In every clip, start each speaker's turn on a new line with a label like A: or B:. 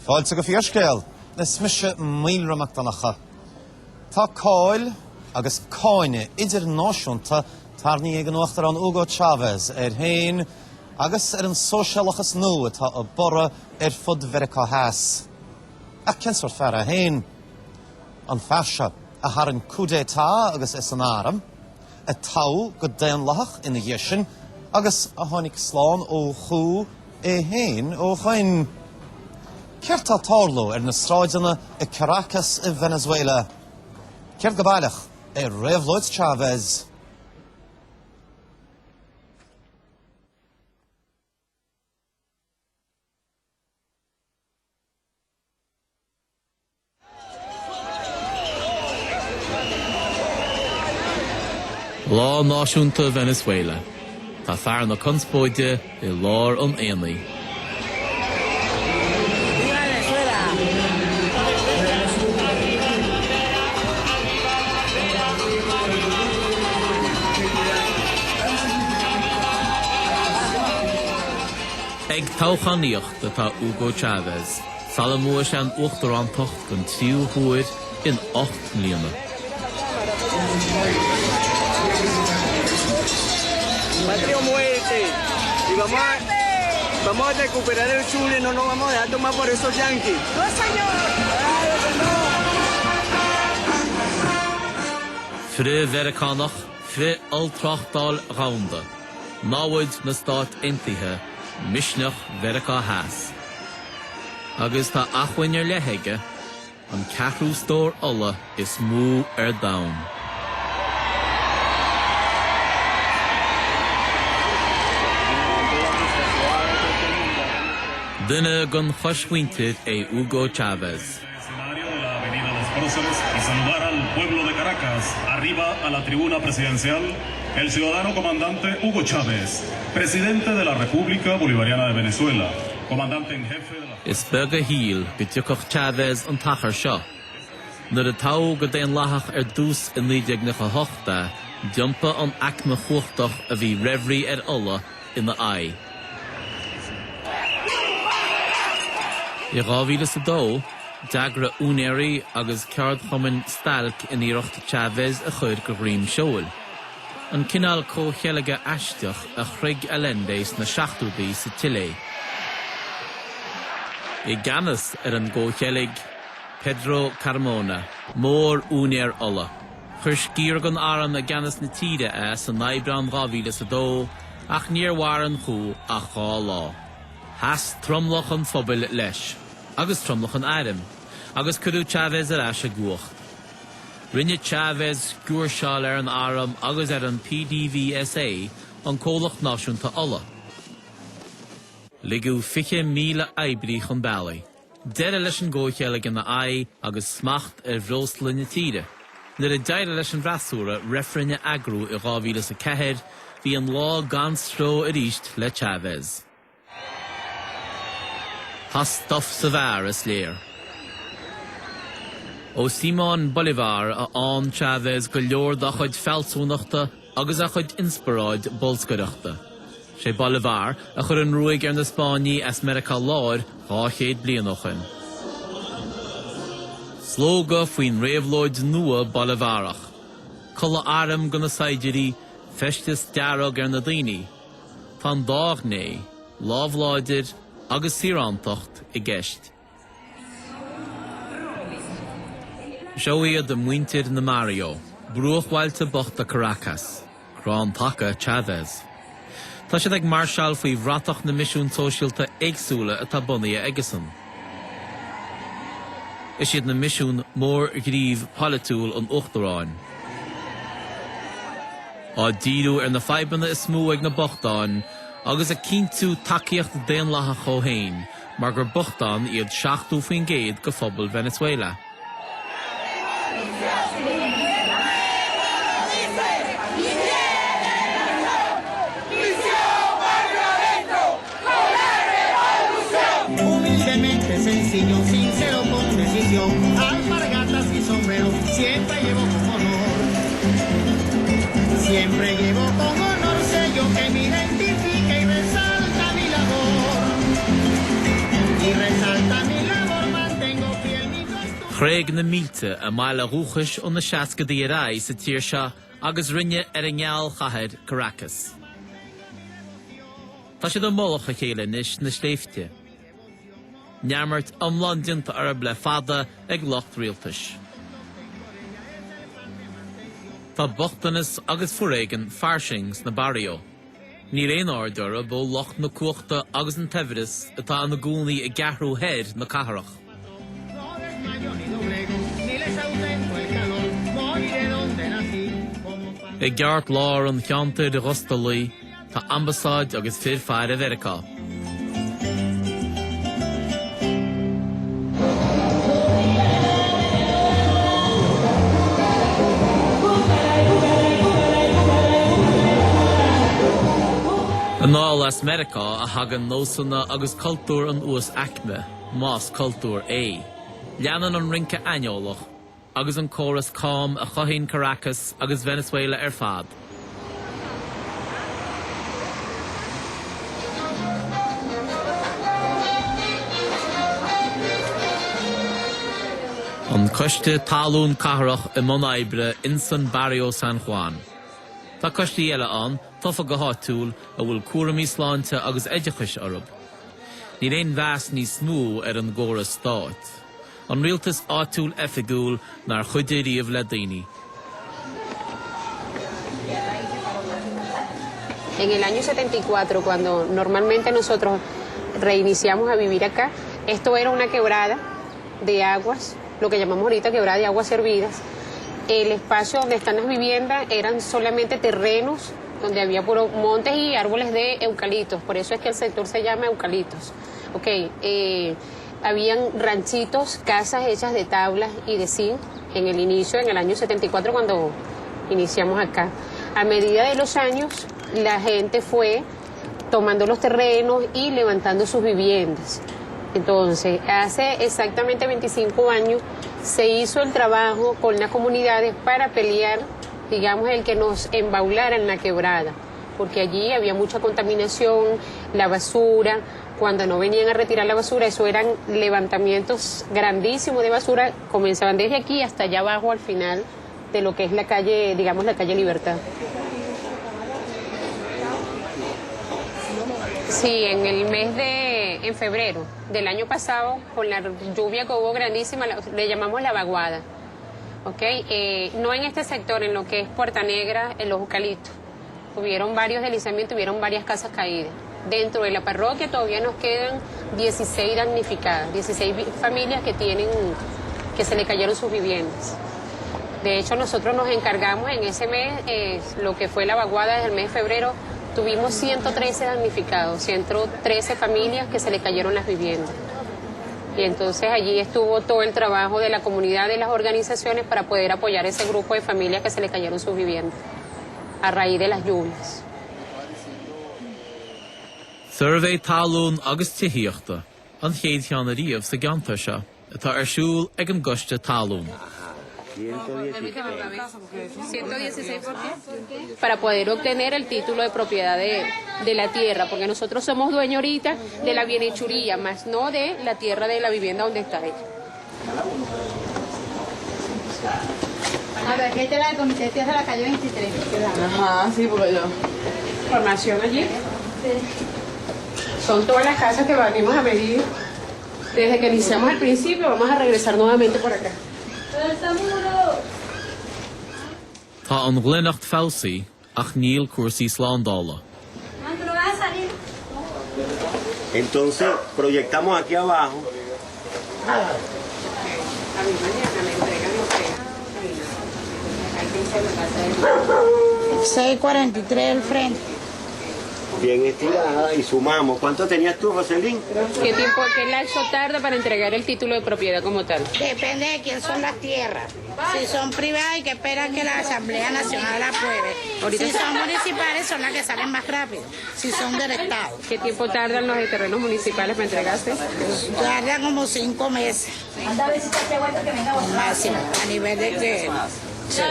A: Fáilte go Fíorscéal. Is mise Maolra Mac Donncha. Tá cáil agus cáineadh idirnáisiúnta tarraingthe ag an Uachtarán Hugo Chavez air féin agus ar an sóisialachas nua atá ag borradh ar fud Mheiriceá Theas. Ach cén sórt fear é féin? An fear seo a tharraing coup d'état agus é san arm, a toghadh go daonlathach ina dhiaidh sin agus a tháinig slán ó chú é féin ó shoin. Céard tá ag tarlú ar na sráideanna i Caracas i Venezuela? Céard go baileach é réabhlóid Chavez?
B: Lá Náisiúnta Venezuela. Tá fear na conspóide i lár an aonaigh. Ag toghchánaíocht atá Hugo Chávez. Sula mbuafaidh sé an uachtarántacht don tríú huair in 8 mbliana. Frith-Mheiriceánach, frith-olltráchtáil dhomhanda, namhaid na Stát Aontaithe, misneach Mheiriceá Theas. Agus tá acmhainn ar leith aige, an ceathrú stór ola is mó ar domhan. Duine den choismhuintir é Hugo Chávez. Is beag a shíl go dtiocfadh Chávez an t-achar seo. Nuair a toghadh go daonlathach ar dtús i 1998 é, d'iompaigh an aicme chumhachtach a bhí raimhrí ar ola ina aghaidh. I 2002, d'eagraigh úinéirí agus ceardchumainn stailc in iarracht Chávez a chur de dhroim seoil. An cineál comhcheilge aisteach a throid Allende sna seachtóidí sa tSile. I gceannas ar an gcomhcheilg, Pedro Carmona, mór-úinéir ola. Chuir sciar den arm i gceannas na tíre é san Aibreán 2002 ach níor mhair an coup ach 2 lá. Sheas tromlach an phobail leis, agus tromlach an airm, agus cuireadh Chávez ar ais i gcumhacht. Rinne Chávez sciúrseáil ar an arm agus ar an PDVSA, an comhlacht náisiúnta ola. Ligeadh 20,000 oibrí chun bealaigh. Deireadh leis an gcomhcheilg ina aghaidh agus smacht ar bhreosla na tíre. Nuair a d'éirigh leis an bhfreasúra reifreann a eagrú i 2004, bhí an lá gan stró arís le Chávez. Tá stuif sa bhfear, is léir. Ó Simón Bolívar a fhaigheann Chávez go leor dá chuid fealsúnachta agus a chuid inspioráid bolscaireachta. Sé Bolívar a chuir an ruaig ar na Spáinnigh as Meiriceá Láir 200 bliain ó shoin. Slógadh faoin réabhlóid nua Bolivarach. Culaith airm do na saighdiúirí, feisteas dearg ar na daoine. Tá an dá ghné, lámh láidir agus saorántacht, i gceist. Seo iad muintir na mbarrio, bruachbhailte bochta Caracas, crann taca Chávez. Tá siad ag mairseáil faoi bhratach na misiún sóisialta éagsúla atá bunaithe aigesan. Is iad na misiúin mórghníomh polaitiúil an Uachtaráin. Á díriú ar na fadhbanna is mó ag na bochtáin agus ag cinntiú tacaíocht daonlathach dhó féin mar gur bochtáin iad 70% de phobal Venezuela. Thréig na mílte a mbaile dhúchais ó na seascadaí ar aghaidh sa tír seo agus rinneadh ar an ngealchathair Caracas. Tá siad i mullach a chéile anois sna sléibhte. Neamart iomlán déanta orthu le fada ag lucht rialtais. Tá bochtanas agus foréigean fairsing sna barrio. Níl aon aird orthu ó lucht na cumhachta agus an tsaibhreas atá ina gcónaí i gceathrú thoir na cathrach. I gceartlár an cheantair ghustalaigh tá ambasáid agus fir faire Mheiriceá. Anall as Meiriceá a thagann nósanna agus cultúr an uas-aicme, más cultúr é. Leanann an rince aineolach agus an córas cam a chothaíonn Caracas agus Venezuela ar fad. An Coiste Talún Cathrach i mbun oibre insan Barrio San Juan. Tá coistí eile ann, tofa go háitiúil, a bhfuil cúraimí sláinte agus oideachais orthu. Níl aon mheas níos mó ar an gcóras stáit. An rialtas áitiúil oifigiúil nár chuidigh riamh le daoine.
C: En el año 74, cuando normalmente nosotros reiniciamos a vivir acá, esto era una quebrada de aguas, lo que llamamos ahorita quebrada de aguas servidas. El espacio donde están las viviendas eran solamente terrenos donde había puro montes y árboles de eucaliptos, por eso es que el sector se llama eucaliptos. Ok, eh, habían ranchitos, casas hechas de tablas y de zinc en el inicio, en el año 74, cuando iniciamos acá. A medida de los años, la gente fue tomando los terrenos y levantando sus viviendas. Entonces, hace exactamente 25 años se hizo el trabajo con las comunidades para pelear, digamos, el que nos embaularan la quebrada, porque allí había mucha contaminación, la basura, cuando no venían a retirar la basura, eso eran levantamientos grandísimos de basura, comenzaban desde aquí hasta allá abajo al final de lo que es la calle, digamos, la calle Libertad. Sí, en el mes de, en febrero del año pasado, con la lluvia que hubo grandísima, le llamamos la vaguada. ¿ok? Eh, no en este sector, en lo que es Puerta Negra, en los eucaliptos. Hubieron varios deslizamientos, hubieron varias casas caídas. Dentro de la parroquia todavía nos quedan 16 damnificadas, 16 familias que tienen, que se le cayeron sus viviendas. De hecho, nosotros nos encargamos en ese mes, eh, lo que fue la vaguada desde el mes de febrero, tuvimos 113 damnificados, 113 familias que se le cayeron las viviendas. Y entonces allí estuvo todo el trabajo de la comunidad, de las organizaciones para poder apoyar ese grupo de familias que se le cayeron sus viviendas a raíz de las lluvias.
B: Suirbhé talún agus tithíochta, an chéad cheann ariamh sa gceantar seo, atá ar siúl ag an gCoiste Talún.
C: Para poder obtener el título de propiedad de, de la tierra, porque nosotros somos dueños ahorita de la bienhechuría, más no de la tierra de la vivienda donde está ella.
D: A ver, esta es la del Comité de Tierra de la calle 23.
E: Ajá, sí, porque yo.
C: Formación allí. Son todas las casas que venimos a medir. Desde que iniciamos al principio, vamos a regresar nuevamente por acá.
B: Tá an ghlaineacht feabhsaithe ach níl cúrsaí slándála.
F: Entonces, proyectamos aquí abajo.
C: A mí mañana me entregan lo que... Hay que hacer la casa de...
D: 643 al frente.
F: Bien estirada y sumamos. ¿Cuánto tenías tú, Jocelyn?
C: ¿Qué tiempo, qué lapso tarda para entregar el título de propiedad como tal?
D: Depende de quién son las tierras. Si son privadas hay que esperar que la Asamblea Nacional la apruebe.
C: Ahorita
D: Si
C: se-
D: son municipales son las que salen más rápido. Si son del Estado.
C: ¿Qué tiempo tardan los de terrenos municipales para entregarse?
D: Tardan como cinco meses. Máximo, a nivel de que... Sí.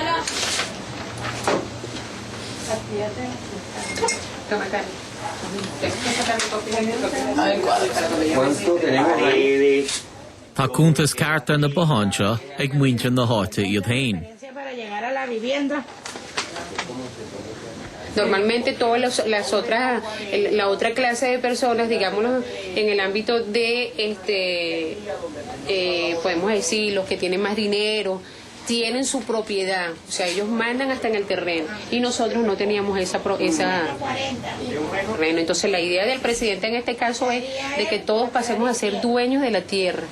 C: Toma, Cari. Tengo que sacar copias de lo que-
F: ¿Cuánto tenemos ahí de
B: Tá cuntas ceart ar na botháin seo ag muintir na háite iad féin.
C: Normalmente todas las otras, la otra clase de personas, digámoslo, en el ámbito de, este, eh, podemos decir, los que tienen más dinero, tienen su propiedad, o sea, ellos mandan hasta en el terreno y nosotros no teníamos esa esa terreno. Entonces la idea del presidente en este caso es de que todos pasemos a ser dueños de la tierra.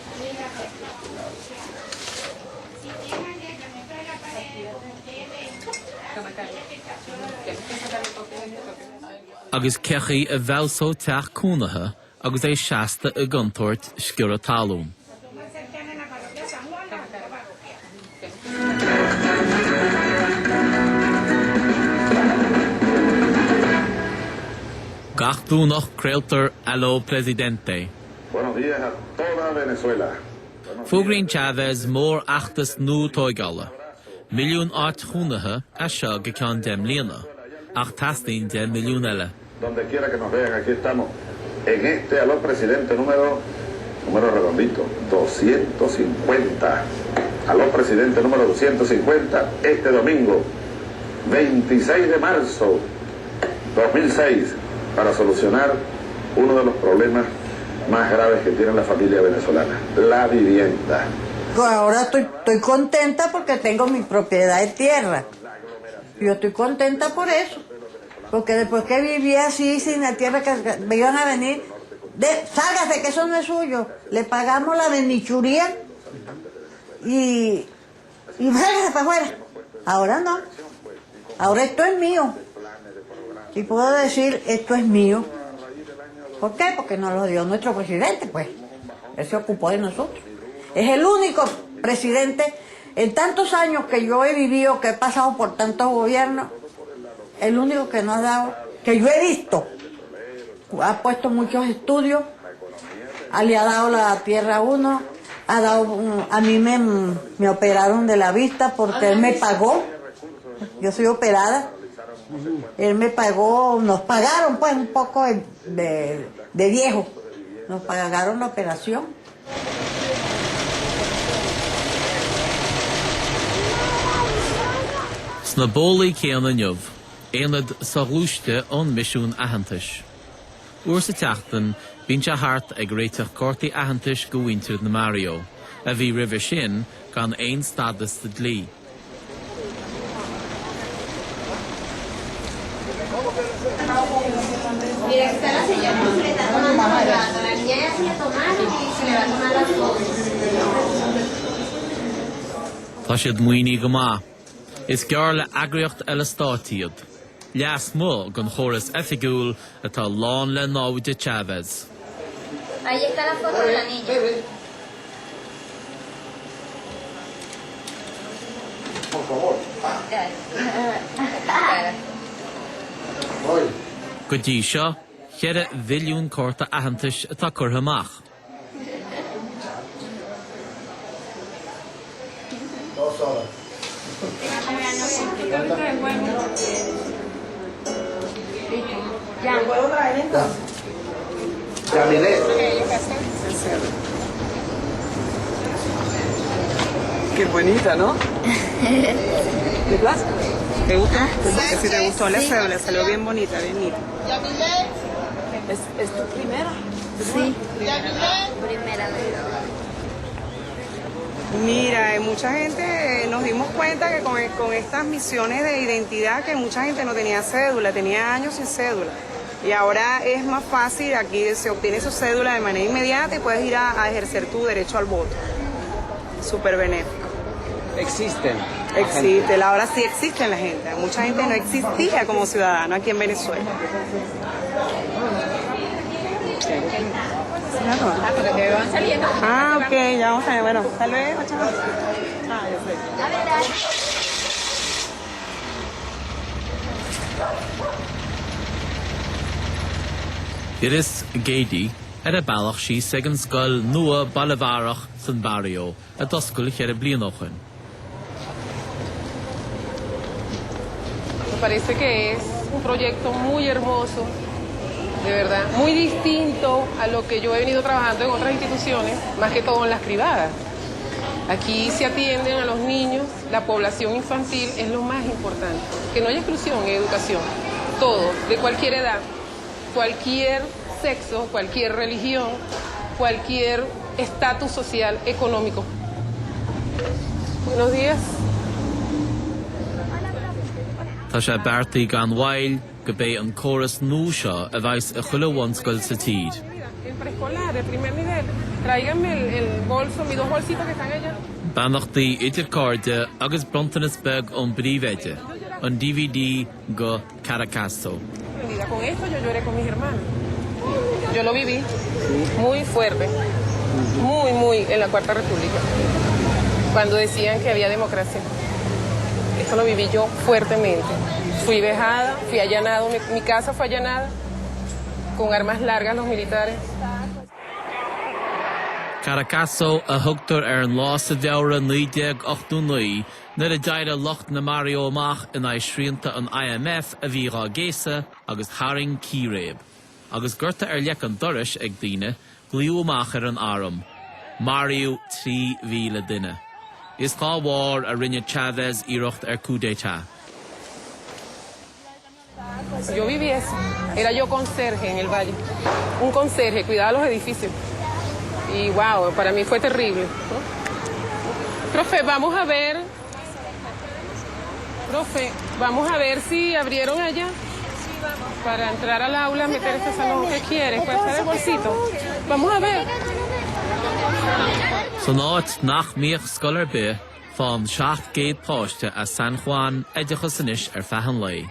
B: Agus cén chaoi a bhfeabhsódh teach cónaithe agus é seasta i gcontúirt sciorradh talún. Gach Domhnach craoltar Aló Presidente.
G: Buenos días a toda Venezuela.
B: Fógraíonn Chávez mórfheachtas nua tóigeála. Milliún áit chónaithe as seo go ceann 10 mbliana. Ach teastaíonn 10 milliún eile.
G: Donde quiera que nos vean, aquí estamos en este Aló Presidente número, número redondito, 250. Aló Presidente número 250, este domingo, 26 de marzo 2006, para solucionar uno de los problemas más graves que tiene la familia venezolana, la vivienda.
H: Ahora estoy, estoy contenta porque tengo mi propiedad de tierra. Yo estoy contenta por eso. Porque después que vivía así, sin la tierra, que me iban a venir, de, sálgase, que eso no es suyo. Le pagamos la benichuría y, y sálgase para afuera. Ahora no. Ahora esto es mío. Y puedo decir, esto es mío. ¿Por qué? Porque nos lo dio nuestro presidente, pues. Él se ocupó de nosotros. Es el único presidente en tantos años que yo he vivido, que he pasado por tantos gobiernos, el único que nos ha dado, que yo he visto, ha puesto muchos estudios, le ha dado la tierra a uno, ha dado, a mí me, me operaron de la vista porque él me pagó, yo soy operada, él me pagó, nos pagaron pues un poco de, de viejo, nos pagaron la operación.
B: Sna bólaí céanna inniu, aonad soghluaiste ón Misiún Aitheantais. Uair sa tseachtain, bíonn sé thart ag réiteach cártaí aitheantais go mhuintir na mbarrio, a bhí roimhe sin gan aon stadas sa dlí. Tá siad maoinithe go maith. Is gearr le eagraíocht eile stáit iad. Lasmuigh den chóras oifigiúil atá lán le naimhde Chávez. Go dtí seo, 4 mhilliún cárta aitheantais atá curtha amach.
E: Qué bonita, ¿no? ¿Te gusta? ¿Te gusta? Si te gustó la cédula, salió bien bonita, bien nítida. ¿Es, ¿Es tu primera?
I: Sí. Primera vez.
E: Mira, eh, mucha gente eh, nos dimos cuenta que con, con estas misiones de identidad que mucha gente no tenía cédula, tenía años sin cédula. Y ahora es más fácil, aquí se obtiene su cédula de manera inmediata y puedes ir a, a ejercer tu derecho al voto. Súper benéfico.
J: Existen.
E: Existe, ahora sí existe la gente. Mucha gente no existía como ciudadano aquí en Venezuela. Ah, ok, ya vamos a ver. Bueno, hasta luego, chao. Ah, yo sé.
B: Iris Gady ar a bealach síos ag an scoil nua Bolivarach san barrio a d'oscail cheithre bliana ó shoin.
C: Me parece que es un proyecto muy hermoso. de verdad. Muy distinto a lo que yo he venido trabajando en otras instituciones, más que todo en las privadas. Aquí se atienden a los niños, la población infantil es lo más importante. Que no haya exclusión en educación. Todos, de cualquier edad, cualquier sexo, cualquier religión, cualquier estatus social, económico. Buenos días.
B: Tá sé beartaithe gan mhoill go mbeidh an córas nua seo i bhfeidhm i chuile bhunscoil sa tír. Beannachtaí idir cairde agus bronntanas beag ón bpríomhoide, an DVD go Caracazo.
C: Yo lo viví muy fuerte, muy, muy en la Cuarta República, cuando decían que había democracia. Eso lo viví yo fuertemente. Fui vejada, fui allanado, mi, mi casa fue allanada con armas largas los militares.
B: Caracazo a thugtar ar an lá sa bhFeabhra 1989 nuair a d'éirigh lucht na mbarrio amach in aghaidh srianta an IMF a bhí dhá gcéasadh agus tharraing círéib. Agus gorta ar leic an dorais ag daoine, glaodh amach ar an arm. Maraíodh 3,000 duine. Is dá bharr a rinne Chavez iarracht ar coup d'état.
C: Yo viví eso. Era yo conserje en el valle. Un conserje, cuidaba los edificios. Y wow, para mí fue terrible. ¿no? Profe, vamos a ver. Profe, vamos a ver si abrieron allá. Para entrar al aula, meter este salón. ¿Qué quieres? ¿Puede ser el bolsito? Vamos a ver.
B: San áit nach mbíodh scoil ar bith, faigheann 700 páiste as San Juan oideachas anois ar feadh an lae.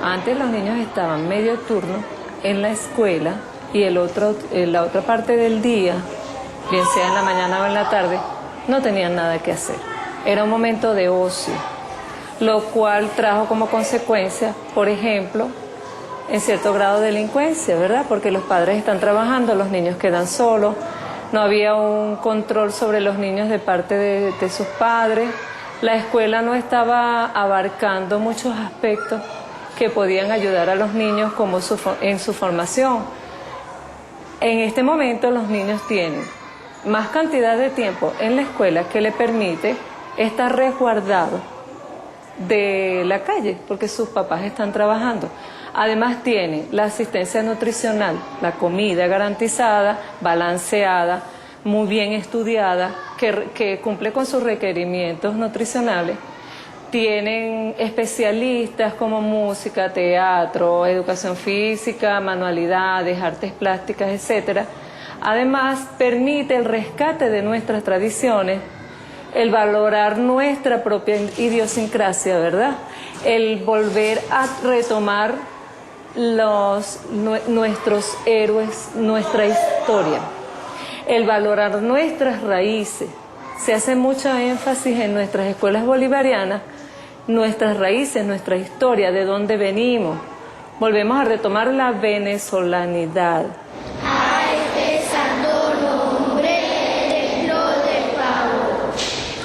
J: Antes los niños estaban medio turno en la escuela y el otro, en la otra parte del día, bien sea en la mañana o en la tarde, no tenían nada que hacer. Era un momento de ocio, lo cual trajo como consecuencia, por ejemplo, en cierto grado de delincuencia, ¿verdad? Porque los padres están trabajando, los niños quedan solos, no había un control sobre los niños de parte de, de sus padres, la escuela no estaba abarcando muchos aspectos que podían ayudar a los niños como su, en su formación. En este momento los niños tienen más cantidad de tiempo en la escuela que le permite estar resguardado de la calle, porque sus papás están trabajando. Además tienen la asistencia nutricional, la comida garantizada, balanceada, muy bien estudiada, que, que cumple con sus requerimientos nutricionales. Tienen especialistas como música, teatro, educación física, manualidades, artes plásticas, etcétera. Además, permite el rescate de nuestras tradiciones, el valorar nuestra propia idiosincrasia, ¿verdad? El volver a retomar los, nuestros héroes, nuestra historia, el valorar nuestras raíces. Se hace mucho énfasis en nuestras escuelas bolivarianas, nuestras raíces, nuestra historia, de dónde venimos. Volvemos a retomar la venezolanidad.
I: A este santo nombre, templo de pavo,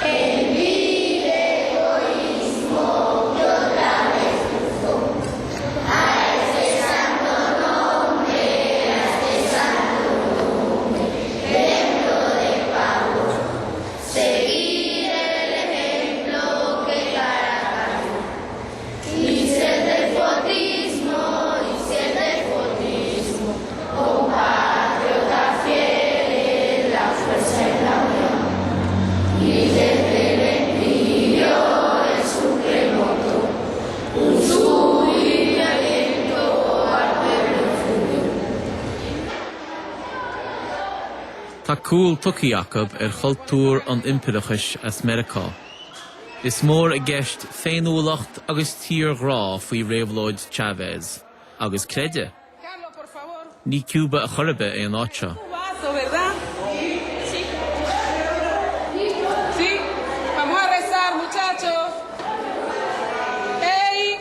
I: el vil egoísmo que otra vez buscó. A este santo nombre, a este santo nombre, templo de pavo, seguir el ejemplo que Caracas y si el despotismo, y si el despotismo, compatriota fiel en la fuerza y la unión, y desde el exilio el supremo un sublime aliento al pueblo infundió.
B: Tá cúl tugtha acu ar chultúr an impiriúlachais as Meiriceá. Is mór i gceist féiniúlacht agus tírghrá faoi réabhlóid Chavez, agus creideamh. Ní Cuba a chor ar bith é an áit seo.
C: Vaso, ¿verdad? Sí. Sí. Vamos a rezar, muchachos. ¡Hey!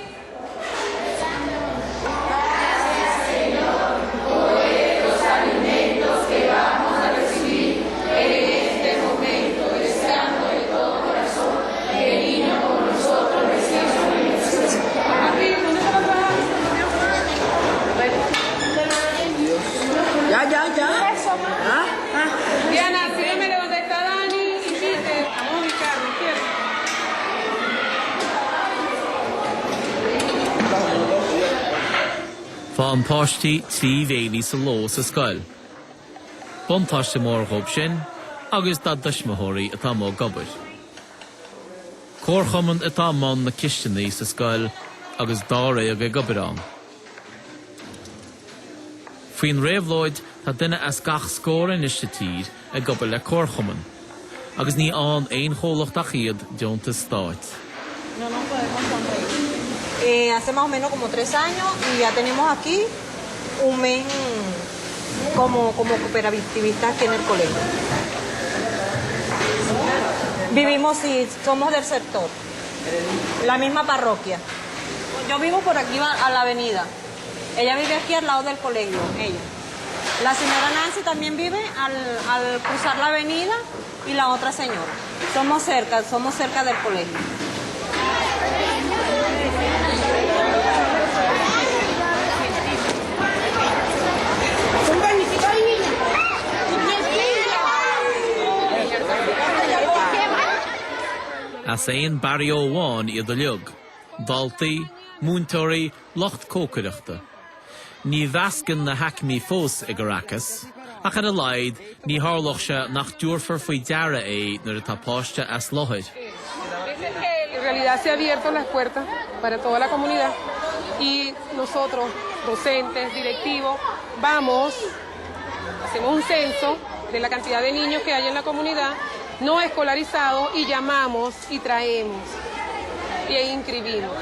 I: Gracias, Señor, por estos alimentos que vamos a recibir en este momento, deseando de todo corazón que el niño con nosotros reciba su bendición.
C: Papi, ¿dónde está papá?
B: Faigheann páistí 3 bhéilí sa ló sa scoil. Buntáiste mór dhóibh sin agus dá dtuismitheoirí atá amuigh ag obair. Comharchumann atá i mbun na cisteanaí sa scoil agus dáréag ag obair ann. Faoin réabhlóid tá duine as gach scór anois sa tír ag obair le comharchumann, agus ní fhaigheann aon chomhlacht ach iad deontas stáit.
K: No nos podemos sonreír. Hace más o menos como tres años y ya tenemos aquí un mes como como cooperativistas aquí en el colegio. Vivimos y somos del sector, la misma parroquia. Yo vivo por aquí a la avenida. Ella vive aquí al lado del colegio, ella. La señora Nancy también vive al, al cruzar la avenida y la otra señora. Somos cerca, somos cerca del colegio.
B: As aon barrio amháin iad uilig, daltaí, múinteoirí, lucht cócaireachta. Ní mheascann na haicmí fós i gCaracas, ach ar a laghad ní tharlódh sé nach dtabharfar faoi deara é nuair atá páiste as láthair.
L: En realidad se ha abierto las puertas para toda la comunidad y nosotros, docentes, directivos, vamos, hacemos un censo de la cantidad de niños que hay en la comunidad no escolarizados y llamamos y traemos y inscribimos.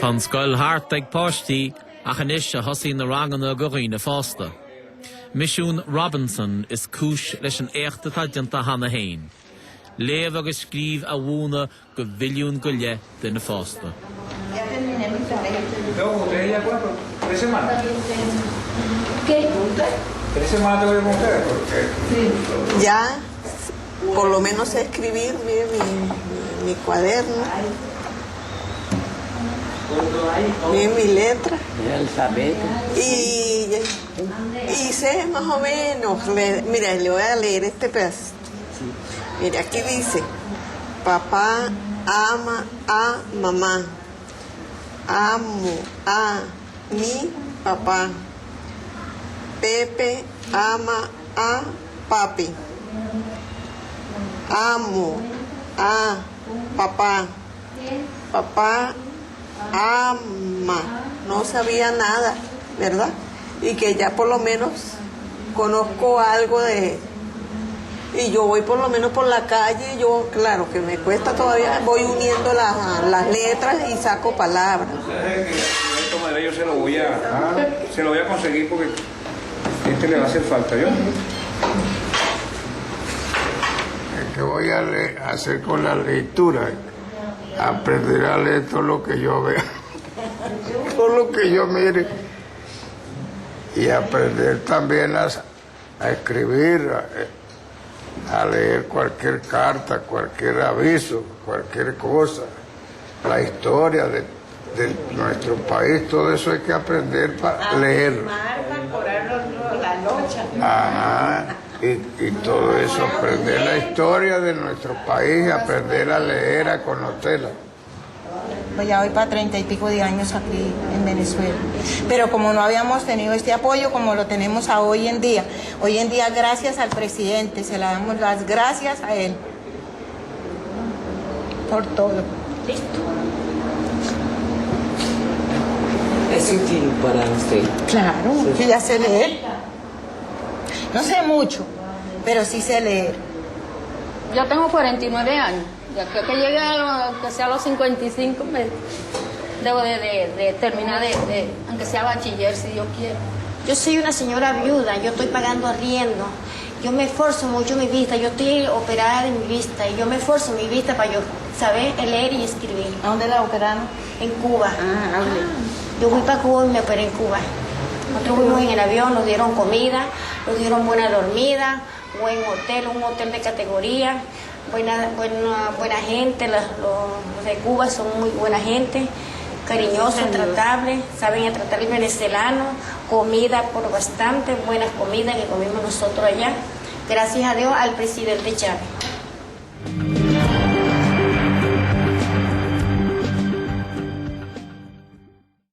B: Tá an scoil thart ag páistí ach anois a thosaíonn na ranganna do dhaoine fásta. Misiún Robinson is cúis leis an éacht atá déanta cheana féin. Léamh agus scríobh a mhúineadh go mhilliún go leith duine fásta.
M: Ya por lo menos sé escribir, mire mi, mi cuaderno, mire mi letra. Y, y sé más o menos, le, mira, le voy a leer este pedacito. Mire, aquí dice, papá ama a mamá, amo a mi papá, Pepe ama a papi, amo a papá, papá ama. No sabía nada, ¿verdad? Y que ya por lo menos conozco algo de... Y yo voy por lo menos por la calle, yo, claro, que me cuesta todavía, voy uniendo las, las letras y saco palabras.
N: Yo se lo voy a, se lo voy a conseguir porque este le va a hacer falta, ¿yo?
O: ¿Qué voy a hacer con la lectura? Aprender a leer todo lo que yo vea, todo lo que yo mire. Y aprender también a, a escribir, a, a leer cualquier carta, cualquier aviso, cualquier cosa, la historia de, de nuestro país, todo eso hay que aprender para leer. Ajá, y, y todo eso, aprender la historia de nuestro país, aprender a leer, a conocerla.
P: Pues ya voy para 30 y pico de años aquí en Venezuela. Pero como no habíamos tenido este apoyo como lo tenemos a hoy en día, hoy en día gracias al presidente, se le damos las gracias a él por todo.
Q: Listo. Es útil para usted.
P: Claro, sí. ya sé leer. No sé mucho, pero sí sé leer.
R: Yo tengo 49 años. Ya que, que llegue a lo, aunque sea a los 55, me debo de, de, de terminar de, de, aunque sea bachiller, si Dios quiere.
S: Yo soy una señora viuda, yo estoy pagando arriendo. Yo me esfuerzo mucho mi vista, yo estoy operada de mi vista y yo me esfuerzo mi vista para yo saber leer y escribir.
P: ¿A dónde la operaron?
S: En Cuba.
P: Ah, hable.
S: Yo fui para Cuba y me operé en Cuba. Nosotros fuimos en el avión, nos dieron comida, nos dieron buena dormida, buen hotel, un hotel de categoría, buena, buena, buena gente, los, los de Cuba son muy buena gente. Cariñoso, tratable, saben a tratar el venezolano, comida por bastante, buenas comidas que comimos nosotros allá. Gracias a Dios al presidente Chávez.